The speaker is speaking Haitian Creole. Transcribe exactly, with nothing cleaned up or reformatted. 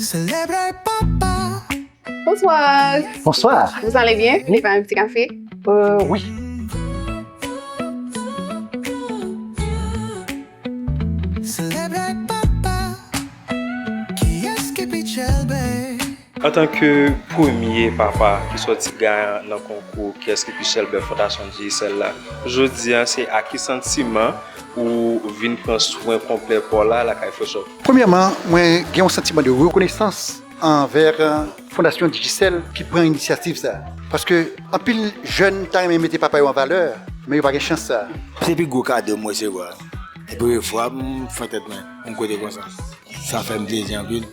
Selebre papa. Bonsoir. Bonsoir. Vous allez bien? Vous voulez pas un petit café? Euh, oui. Selebre papa. Kiyès ki pi tjelbe? Antanke premye papa ki sòti gayan nan konkou Kiyès ki pi tjelbe Fondasyon Digicel la, jodi a se ak ki santiman ou vin pran swen konplè pa w la lakay Frè Chòk? Premyèman, mwen gen yon santiman de rekonesans anvè Fondasyon Digicel ki pran inisyativ sa. Paske anpil jèn ta renmen mete papa yo an valè, men yo pa gen chans sa. Se pi gwo kado m resevwa. E premye fwa m fè tèt mwen yon kote konsa. Sa fè m plezi anpil.